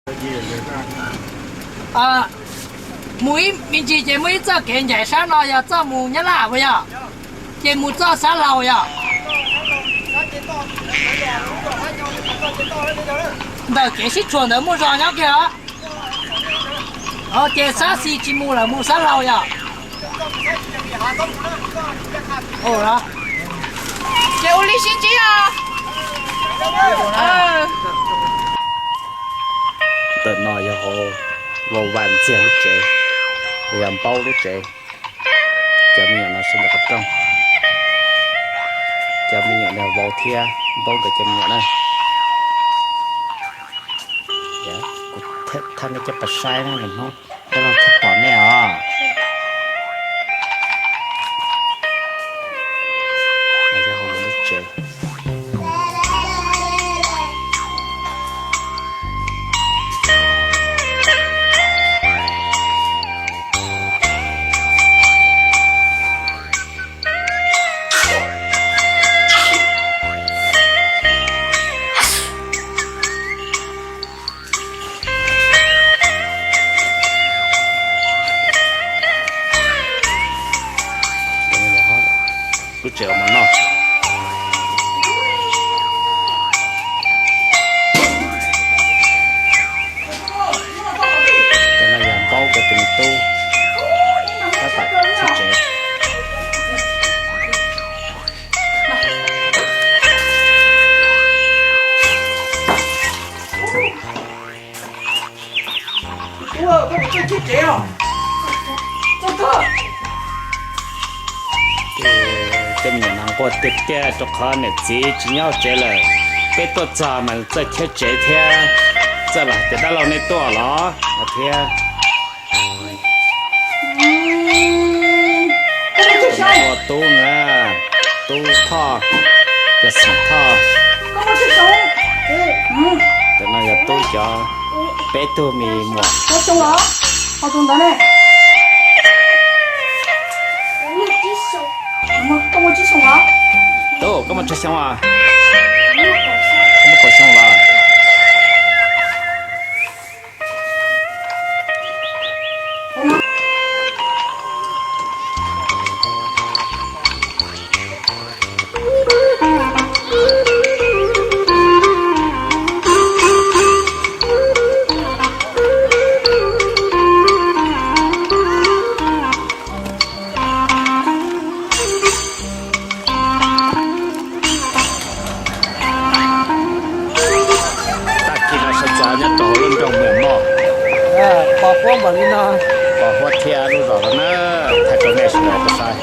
Mus ib me ntsis ces muaj ib txoj kev ncaim sab no yog txoj mus Nyab Laj puas yog? Ces mus txoj Xab Laus yog? Ntawm kev sib tshuam ntawd muaj zos nyob kiag os. Ces Xab Xis tsis mus lawm, mus Xab Laus yog? Ces ua li sib ntsib os. Ntawm no yog hauv Vau Vas Ntxiag lub tsev, yog Npaub lub tsev. Cov me nyuam no sawv ntawm qhov rooj. Cov me nyuam no Vau thiab Npaub nkawd cov me nyuam na. Kuv thaj nej coj pais saib na, hnub coj los thiaj pom nej os. Yog hauv lub tsev. Lub tsev ua mov noj. Cov no yog Npaub cov tus me tub tab tom txhib tsev. Tej me nyuam no nquag tiag tiag rau qhov niam txiv tsis nyob hauv tsev lawm. Peb tuaj txog mas txawj txhib tsev thiab, txawj los hais tias dab laug nej tuaj los no thiab. Ua tub na, tub Thoj, yog Xeem Thoj. Cov no yog tub cov peb tug me muam. Tub, koj muaj tsawg xyoo os? Koj muaj kaum xyoo los? Tag kis no sawv ntxov nyob rau hauv lub nroog Mws Moj. Pos huab npaum li no, pos huab thiab lub zos no na, thaij rau nej sawv daws tau saib.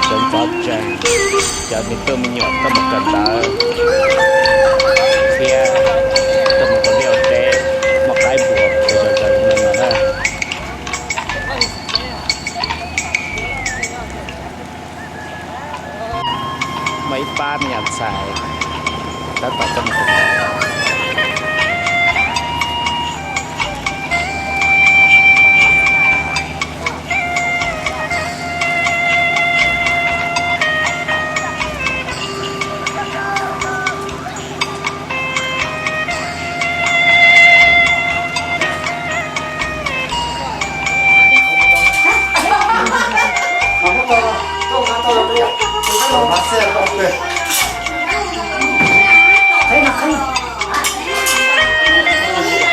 Sawv ntxov tsees, cov me tub me nyuam tuaj mus kawm ntawv thiab tuaj mus ua liaj ua teb, muaj qaib npua, sawv ntxov zoo li no na. Muaj ib pab me nyuam ntxhais tab tom tuaj mus kawm ntawv.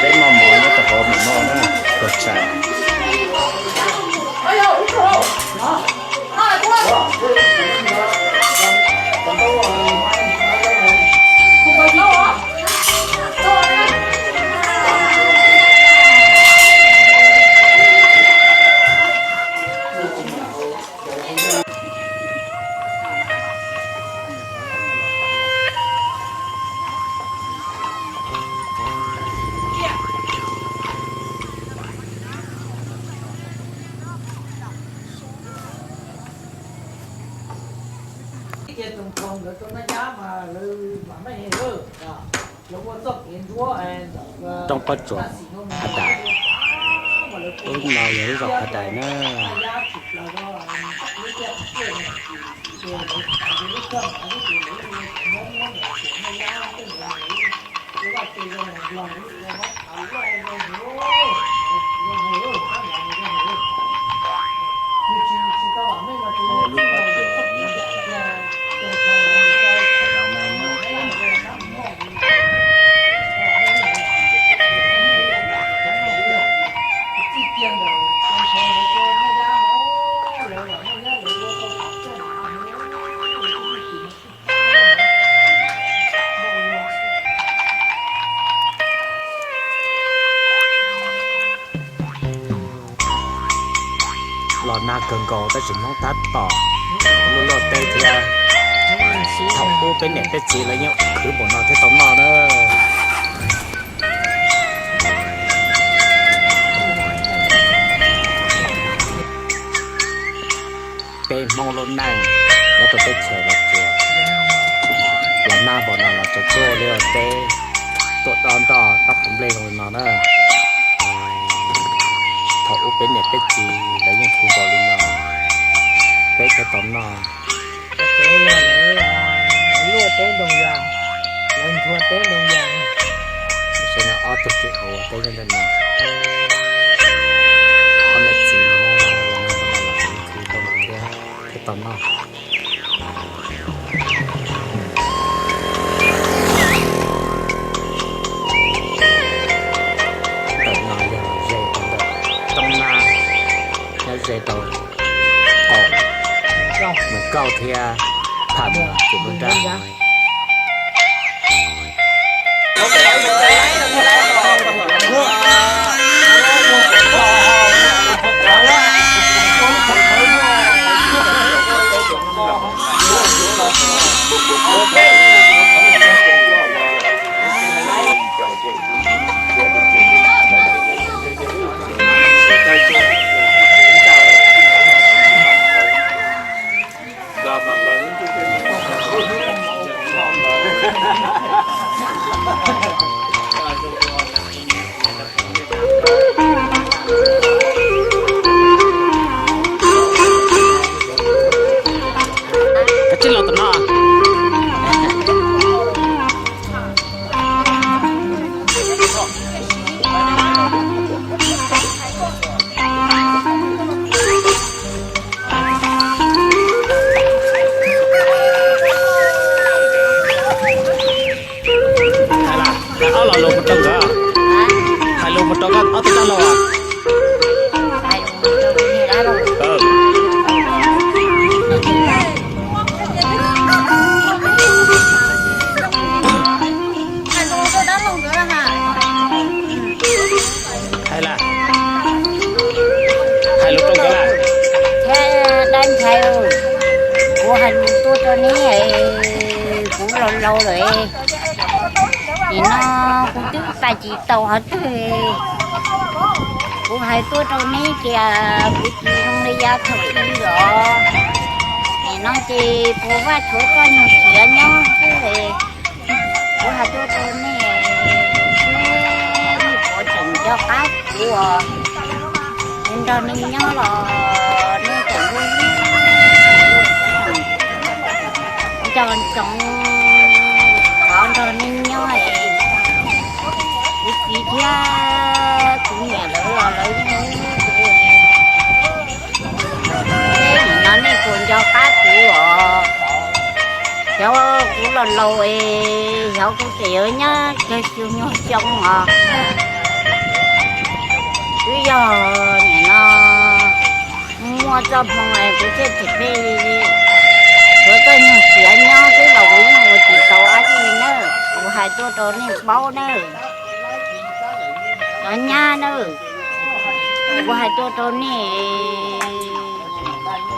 Peb noj mov nyob rau hauv Mws Moj na, tuag tshav. Ces tus nkhaus nkawd rau Naj Yab mas lawv mam meej heev lawm, lawv ua txoj kev ntsuab es ntawm Roob Pob Tsuas Pha Dais. Lub no yog lub zos Pha Dais na. Los nag kawg nkaus tab sis Hmoob tab tom luaj luaj teb thiab. Thaum ub peb niam peb txiv lawv yeej khwv npaum no thiaj tau noj na. Peb Hmoob lub neej nyob rau teb chaws Los Tsuas, los nag npaum no los tsuas tuaj liaj teb, tuaj dob nroj dob qhov nplej zoo li no na. Thaum ub peb niam peb txiv lawv yeej khwv npaum li no, peb thiaj tau noj. Luaj teb ntoo yas, lawv ntxhua teb ntoo yas. Saib no ob tug kwv ua teb nyob ntawm no, ob niam txiv no los nag npaum no los khwv npaum no thiab thiaj tau noj. Ntawm no yog ze rau ntawm roob Nab, nyob ze rau qaum Mus Kauj thiab Pham Mus Kauj nrab. Kav tsij los tom no. Hais ob lo lus mus rau nkawd, hais lus mus rau nkawd ob tug dab laug. Hais lus rau nkawd lawm. Dab ntxhais, kuv hais lus tuaj rau neb, kuv laus laus lawm. Nim no kuv twb pais tsis tau qhov twg. Kuv hais tuaj rau neb tias kuv tsis zoo li yav thaum ub lawm. Nim no ces puas vaj tshuav koj nyuag siav nyob xwb. Kuv hais tuaj rau nej, nej puas tseem nco qab kuv os? Kuv nrog nej nyob los nej tseem nco ntsoov qhov nrog nej nyob es. Kuv txiv thiab kuv niam lawv los lawv yeej hlub kuv. Nim no nej puas nco qab kuv os? Xyov kuv los laus es xyov kuv tseem yuav nyob tsawg xyoo nyuag xyoo os. Twb yog nim no muaj txoj hmoo es kuv thiaj tsis pheej, kuv txoj nyuag siav nyob xwb los kuv yeej ua tsis tau dab tsi nawb. Kuv hais tuaj rau nej paub nawb, cov nyab nawb. Kuv hais tuaj rau nej,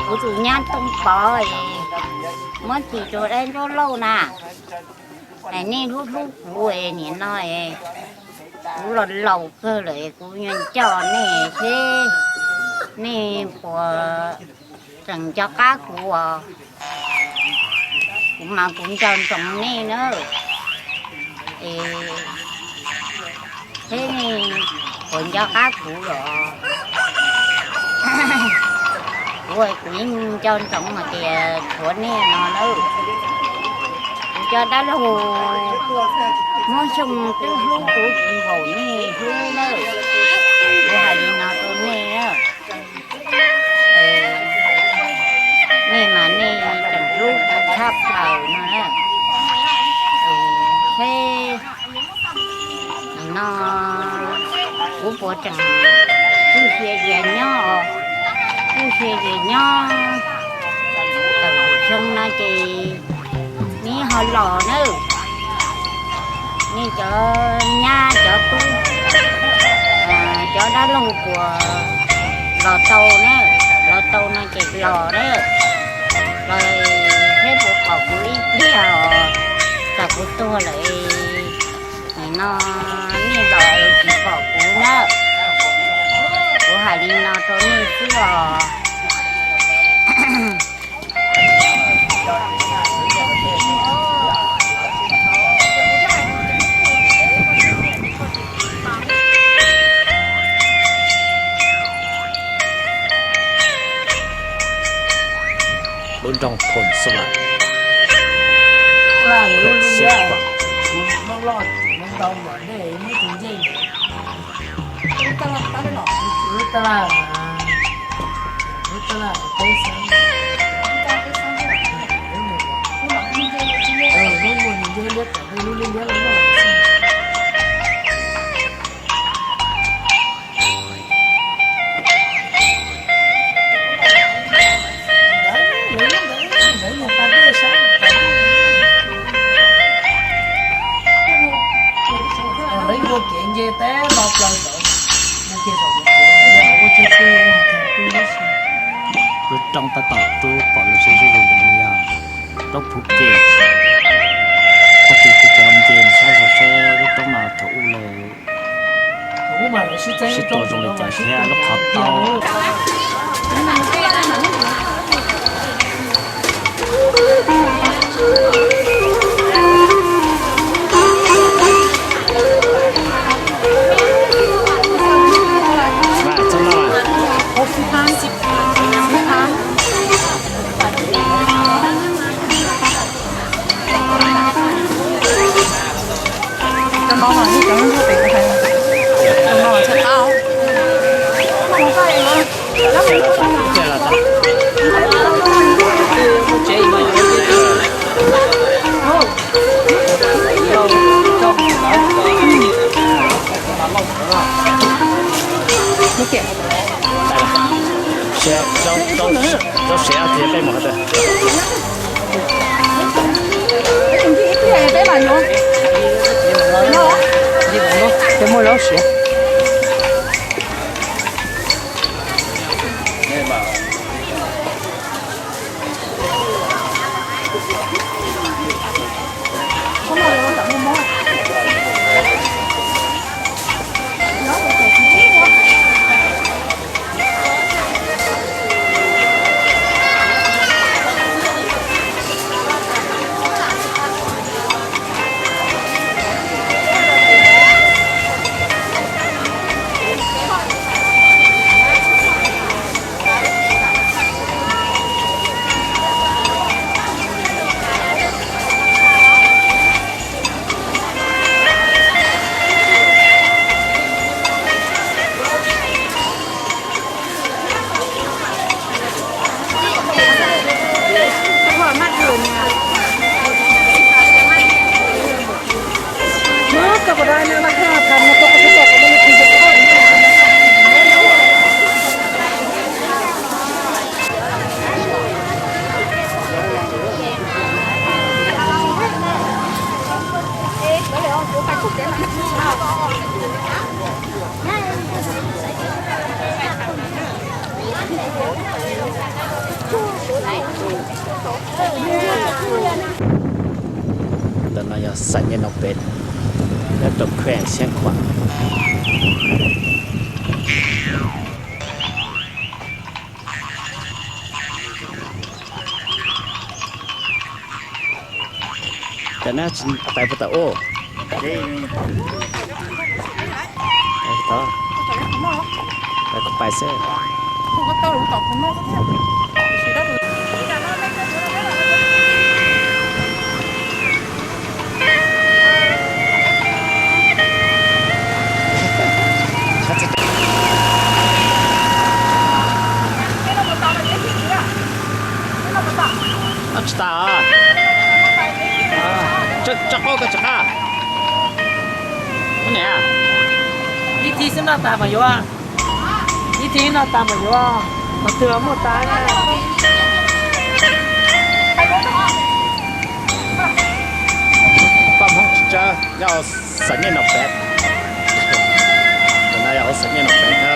kuv tus nyab Tooj Pov muab txim rau dab Ntsuab Lauj na. Es nej hlub hlub kuv es nim no es kuv los laus kawg lawm es kuv yuav nco nej seb nej puas tseem nco qab kuv os. Kuv mas kuv nco ntsoov nej na. Es Thiab nej puas nco qab kuv los? Kuv, kuv yeej nco ntsoov hais tias tshuav nej no nawb. Kuv cov dab laug Hmoob Xyooj twb hlub kuv tsis npaum nej hlub nawb. Kuv hais li no rau nej nawb. Nej mas nej tseem hlub kuv tshaj plaws no. Seb no kuv puas tseem txuj sia zias nyob, txuj sia zias nyob tawm xyoo no ces neb ho los nawb. Nej cov nyab cov tub, cov dab laug puas los tau na, los tau no ces los na, los thiab puas pom kuv ib pliag os, tsam kuv tuag lawm no nej los es tsis pom kuv na. Kuv hais li no rau nej xwb os. Lub nroog Phoos Xab Vam, Phoos Xab Vam. Lub roob tab tom rub pom lub sib zuj zus ntawm no yog roob Phuv Kem, tag kis kuv cov nce saib zoo seb lub roob no thaum ub lawv sib tua zoo li cas thiab lub qhov tau. Cov no mas cov nyob pem ko, cov no mas tshaj tau. Rau siav tias peb mus hov tas. Ces muaj zaub siav. Ntawm no yog Xais Nyas Noo Pes, nyob rau khwj Xeev Khuam. Cov nab tsis pais puag tom ub. pais xwb. Tsis tas. Tso qaub koj tsis qab. Ib thib xwb noj tas mas yuav, ib thib noj tas mas yuav, qhov twg los muaj tas na. Paj Hmoob tsis tsawg nyob hauv xeev Nyej Nom Pem. Tus no yog hauv xeev Nyej Nom Pem na.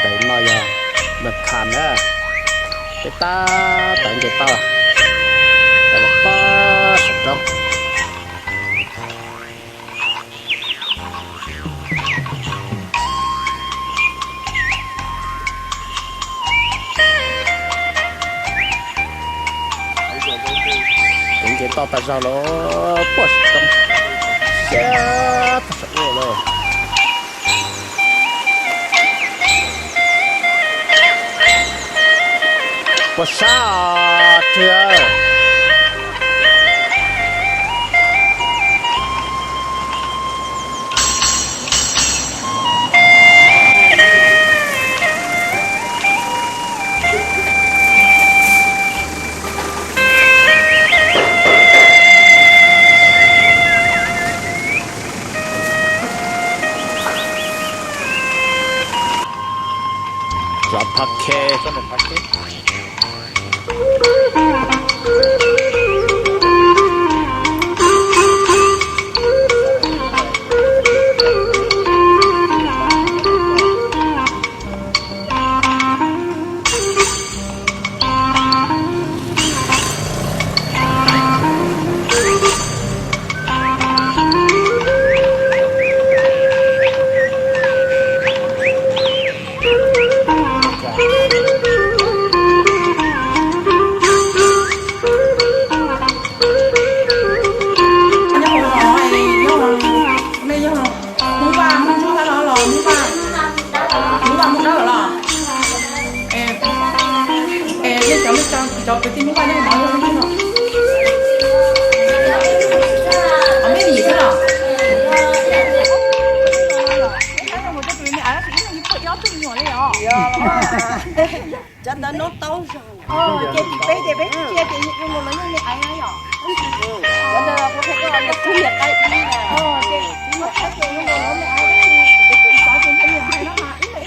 Ntawm no yog Npaj Kham na, peb tab tom nce toj los pob saum roob. Kuv nce toj tag zog los puag saum roob, xyab tag saum ub lawm. Puas sab os Rwg? Zov Pha Khe. Hmoob Vaj, Hmoob Vaj, Hmoob Vaj Hmoob Dawb lawm los? Es nej cov, nej cov kwv tij Hmoob Vaj nyob hauv no, nej yim xwb los? Cov ntawd nyob tau zog. Ces peb ces peb cia ces yuav mus los yeej me aiv na yom. Ua ntawd los kuv qhia koj niam tub niam qaib dib na. Ces kuv qhia ces yuav mus los me aiv dib, xav tias ntshe niam ntxhais no mas ib me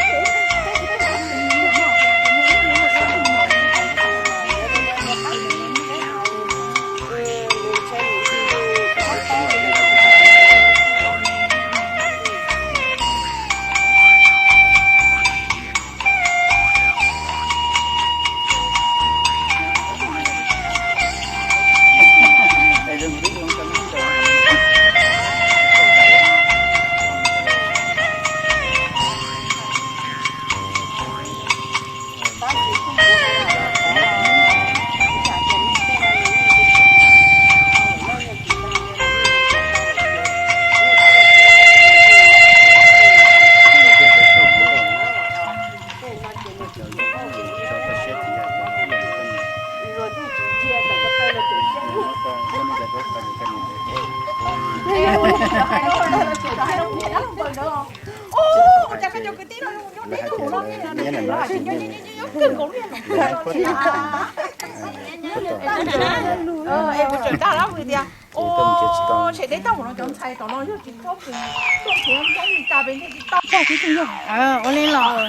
Ua cas koj cov kwv tij no zoo deb kawg nkaus li. Es kuv tseem dag lawv tias, ua, ntshe deb tag npaum no cov ntxhais tom no yog tsis txhob kws tuaj khiav nrog li cas pes ntshe tsis tau tag tib tug yog. Ua li los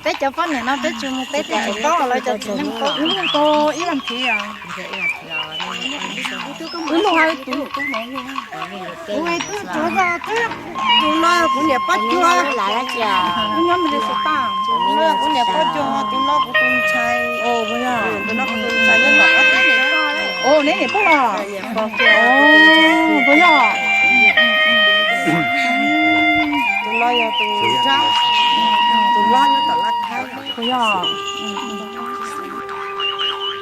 peb cov poj niam no peb tsis mus peb twb tsis paub lawv cov txiv neej paub. Wb mus tau ib leeg thiab. Wb mus hais tus, tus no kuv niam pab cuag, wb nyob Minnesota, tus no kuv niam pab cuag, tus no kuv tus ntxhais, tus no kuv tus ntxhais nyob tom qab teb. Neb niam pog los? Puas yog? Tus no yog tus, tus hlob nyob tom Laj Thaib. Puas yog?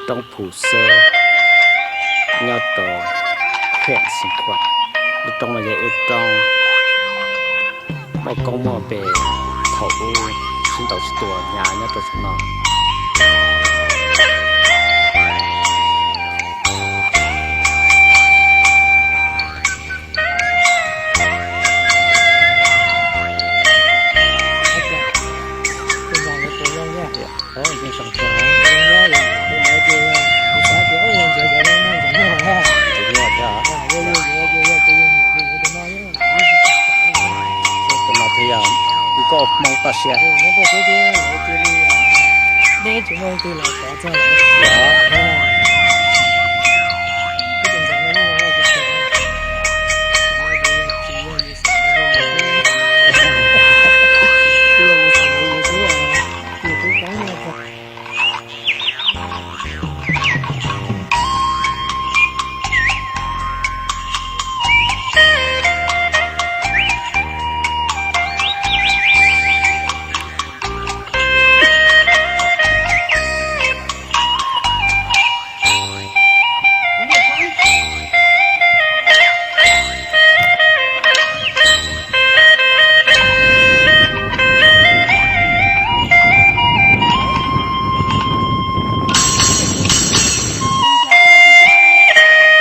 Roob Phu Xab nyob rau huyện Xeev Khuam. Lub roob no yog ib lub roob muaj koob muaj npe thaum ub, sib ntaus sib tua hnyav nyob rau saum no. Tus no thiaj yog nkauj Hmoob toj siab.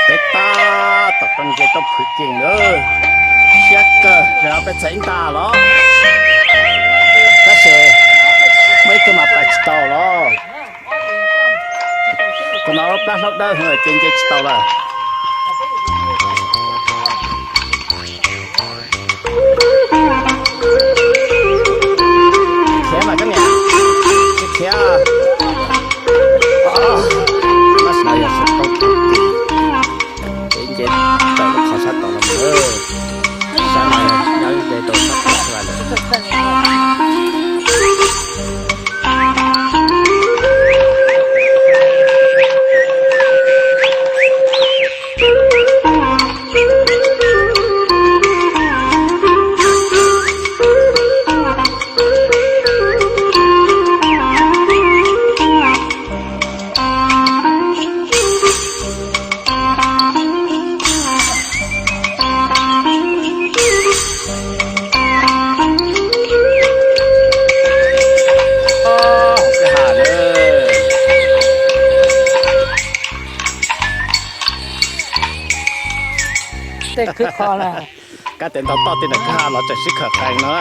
Peb tab tom rau ntses rau Phu Kees lawm, siab kawg, yog peb txhais ib nta los, tab sis muaj ib tug mas pais tsis tau los. Tus no plab hlaub dawb ces nce tsis tau lawm. Khiav mas koj niam, khiav. Tab sis no yog sab tod, ces nce tawm lub qhov sab tod los mus, sab no nyob ze rau sab tod xwb lawm. Tej khwb kho na. Kab tes nto toj tej ntawm kwj ha los tseem sib khawm qees no.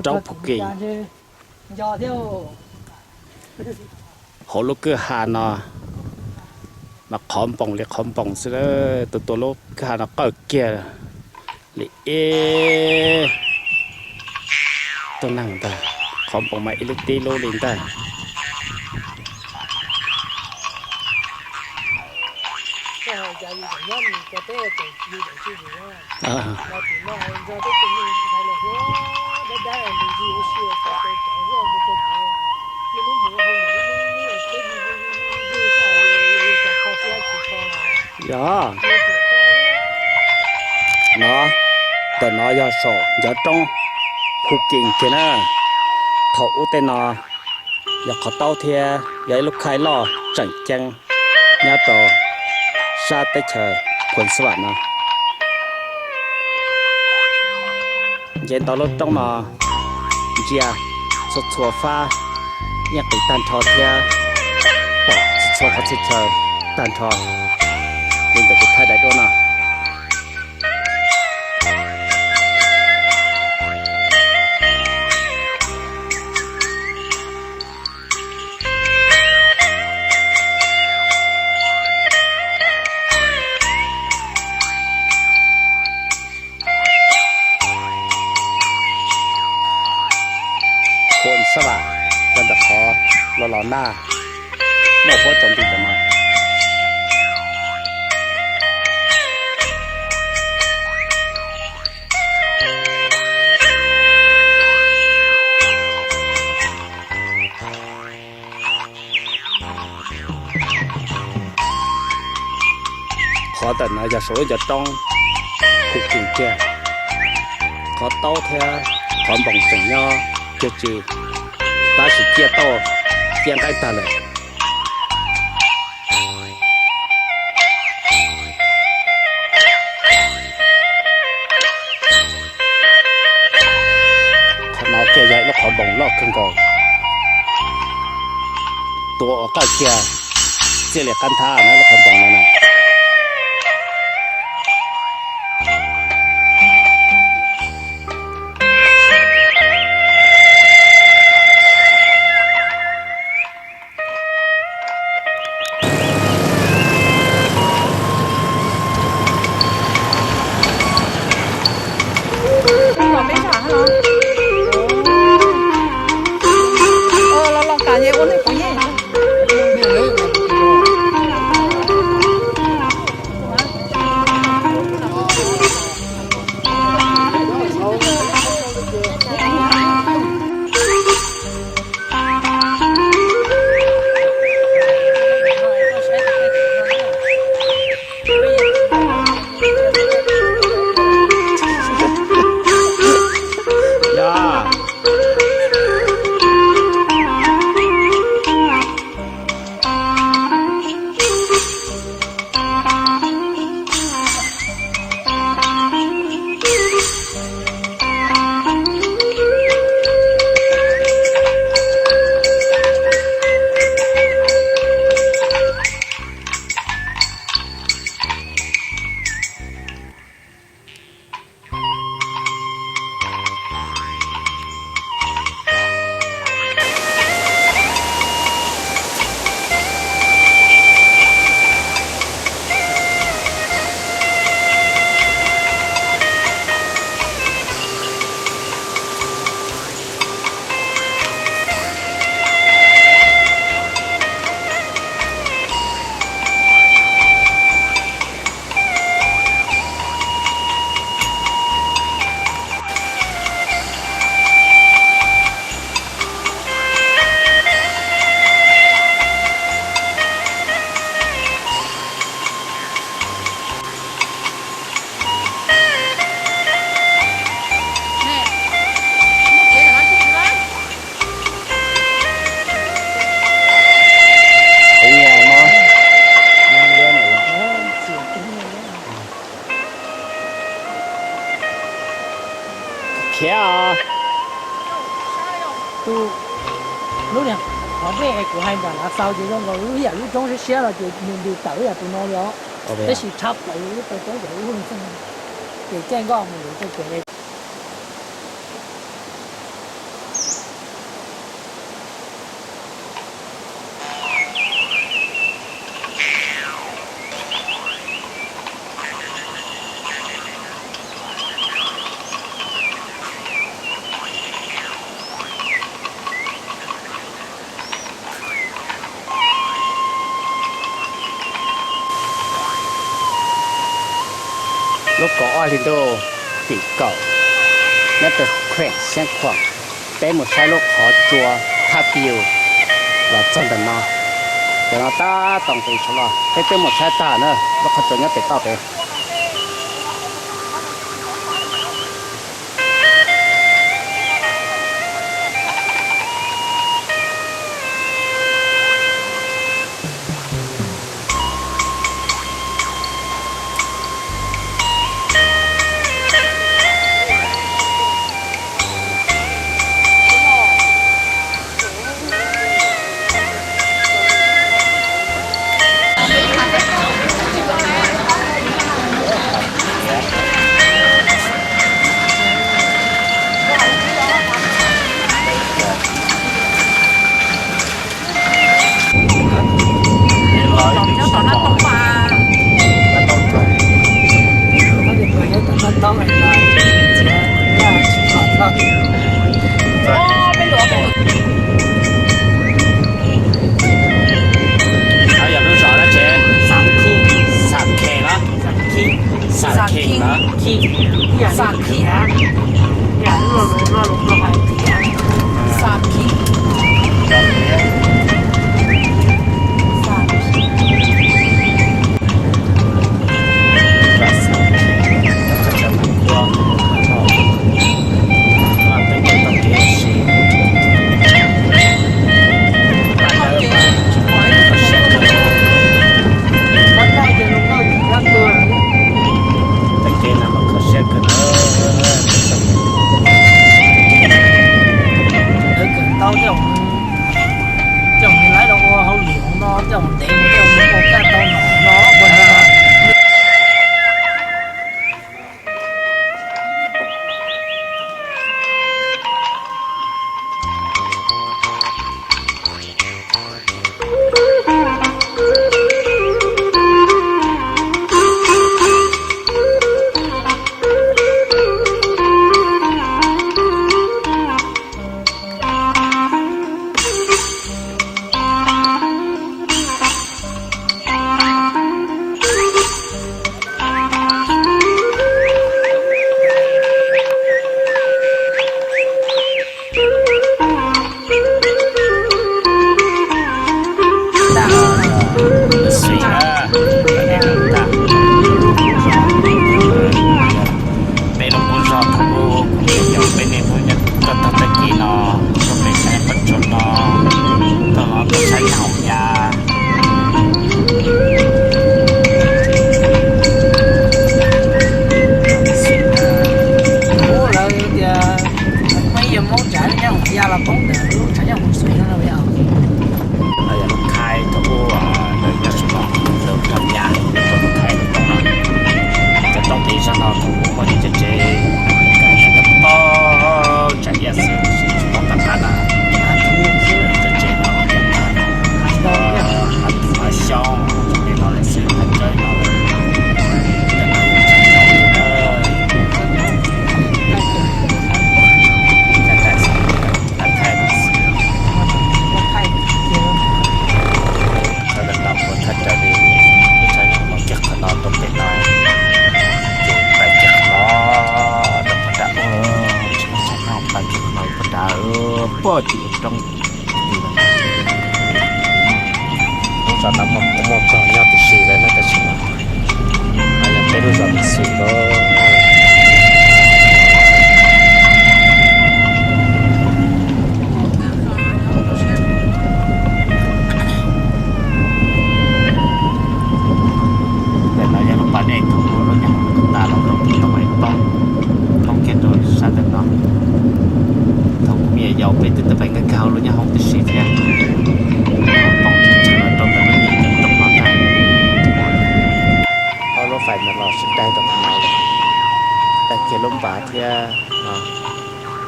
Roob Phu Kees. Hauv lub kwj ha no mas qhov npoos li qhov npoos xwb, tus tua lub kwj ha no qawj kiag li ib tug neeg ntag, qhov npoos mas ib lub tib lub li ntag. Yog no, ntawm no yog saum ncov roob Phu Kees kiag na. Thaum ub tej no yog qhov taub thiab yog ib lub khaij loj tseem ceeb nyob rau sab teb chaws Phuas Xab Vam no. Nce ntau lub roob no ntsia txhua txhua fab yeej qis tag nrho thiab pom txhua txhua qhov txhia chaw tag nrho li ntawm tus thaij daim duab no. Phuas Xab Vam, los ntawm qhov los los nag muaj huab tsaus nti ntawm no. Qhov ntawm no yog saum lub cov roob khu kiag, qhov taub thiab qhov npoos tseem nyob cuag tsi, tab sis ciaj tauj ciaj nqaij tag lawm. Qhov no kiag yog ib lub qhov npoos loj kawg nkaus, tua ua qaj kiag txij li qab nthab no lub qhov npoos no na. Khiav os. Tus, lub niag qhov dej kuv hais nram Lav Xaus ces zoo nkaus lub yam lub roob siab siab los ces nws nti tawm yam tus no li os. Tab sis tshab plaws lub roob ces lub, ces caij nkoj mus yuav caij kiag li. Lub kaum ob hli ntuj tim kaum, nyob rau Khuem Xeeb Khuam, peb mus saib lub qhov tsua Thaj Piu los txog ntawm no. Cov no tab tom nqis saud los, peb twb mus saib tag na, lub qhov tsua nyob pem toj pem. Nyob hoom ya los poob ntawm lub tshav nyob hoom xuis no yog. Yog lub khaib thaum ub, lawv nyob sab no, lawv khaib ya, lawv rau lub khaib lawv poob no. Cov roob tid sab no thaum ub muaj cov tsev, tsev toj, tsev iab xwb, tsis poob tom qab na. Cov tsev no, hav xyoob, cov no lawm xwb, hav tsawb no lawm. Thawj daim no puas thawj raws li, ib txhia nyob los kiag qhov no rau pem no, ces pais kiag qhov no rau puag nram ub, tsis muaj txog no pais kiag qhov no puag nram puag tim ub roob. Lub zos no muaj, muaj txog nyob tib si lawm na, tab sis mas yog peb lub zos Mim Xwm lawm. Ntawm no yog lub pas dej thaum ub lub nyab hoom tag los rau pem no poob, poob kiag rau sab ntawm no. Thaum kuv me nyuam yaus peb twb tau pais nkag nkag hauv lub nyab hoom tib si thiab. Poob kiag rau ntawm lub nyab hoom no ntag. Ob lub fais ntawd los sib daig rau qhov no lawm, daig kiag lub npav thiab.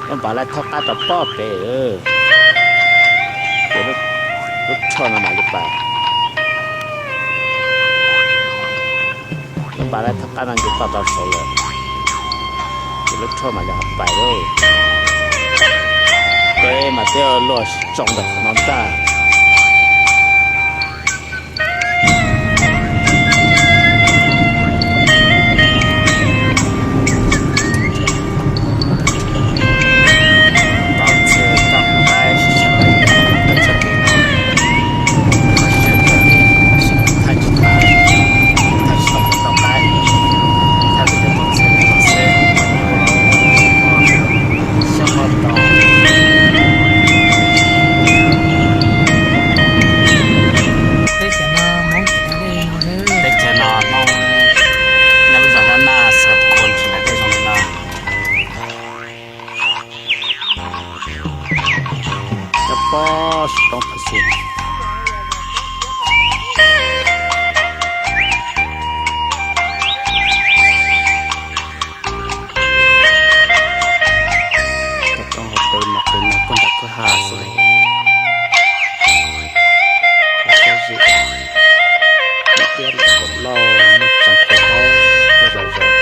Lub npav lawv thaub qab rau pob pem, ces lub rho no mam li pais. Lub npav lawv thaub qab no ces toj rau saud lawm, ces lub rho mam li ho pais lauj. Peb mas twb luag tsoo ntawm qhov no ntag. Teb chaws no Hmoob nyob lub zos Nab Naj, xav khoo tsis nram tej zoo li no. Nyob pob si toob phuv xwb. Toob hauv pes mas pes no puag nram kwj ha xwb li. Qhov xab zim, muaj diab lub kaum lauj, muaj tseev khuam hauv, muaj zos zos.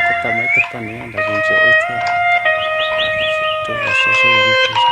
Kuv tau muaj ib tug poj niam ntawd zoo ntsia wb thiab. Rau los saib seb yog leej twg.